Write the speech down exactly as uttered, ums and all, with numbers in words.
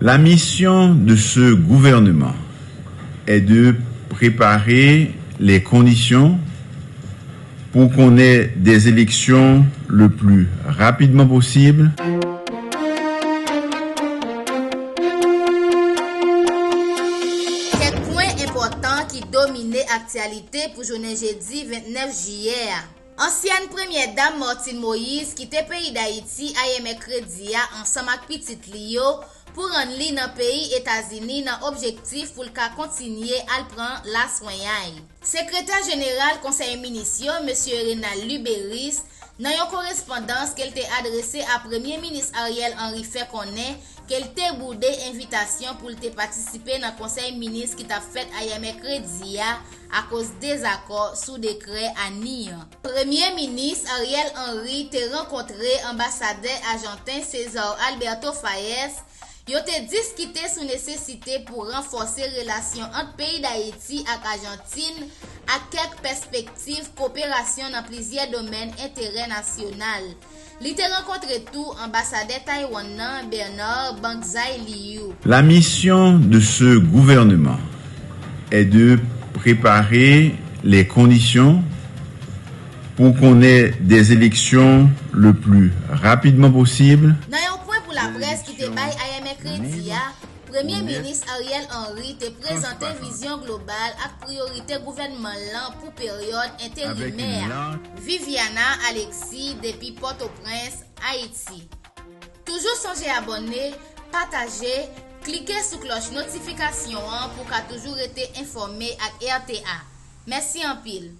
La mission de ce gouvernement est de préparer les conditions pour qu'on ait des élections le plus rapidement possible. Kèk pwen enpòtan ki domine aktyalite pou jounen jedi vennèf jiyè a. Ansyèn premyè dam Martine Moïse kite peyi Dayiti ayè mèkredi a ansanm ak pitit li yo pou rann li nan peyi Etazini nan objektif pou l ka kontinye al pran laswenyay. Sekretè jeneral Konsèy Minis yo, Mesye Renald Luberice, nan yon korespondans ke l te adrese a Premye Minis Ariel Henry, fè konnen ke l te boude envitasyon pou l te patisipe nan Konsèy Minis ki t ap fèt ayè mèkredi a akoz dezakò sou dekrè a ni an. Premye Minis Ariel Henry te rankontre anbasadè ajanten Cesar Alberto Faes. Yo te diskite sou nesesite pou ranfòse relasyon ant peyi Dayiti ak Ajantin ak kèk pèspektiv koperasyon nan plizyè domèn enterè nasyonal. Li te rankontre tou anbasadè Taiwan nan, Bernard Banzai Liu. La mission de ce gouvernement est de préparer les conditions pour qu'on ait des élections le plus rapidement possible. Nan yon pwen pou laprès ki te bay ayè mèkredi a, Premye Minis Ariel Henry te prezante vizyon global ak priyorite gouvènman l lan pou peryòd enterimè a. Viviana Alexis depi Pòtoprens, Ayiti. Toujou sonje abòne, pataje, klike sou klòch notifikasyon an pou w ka toujou rete enfòme ak R T A. Mèsi anpil.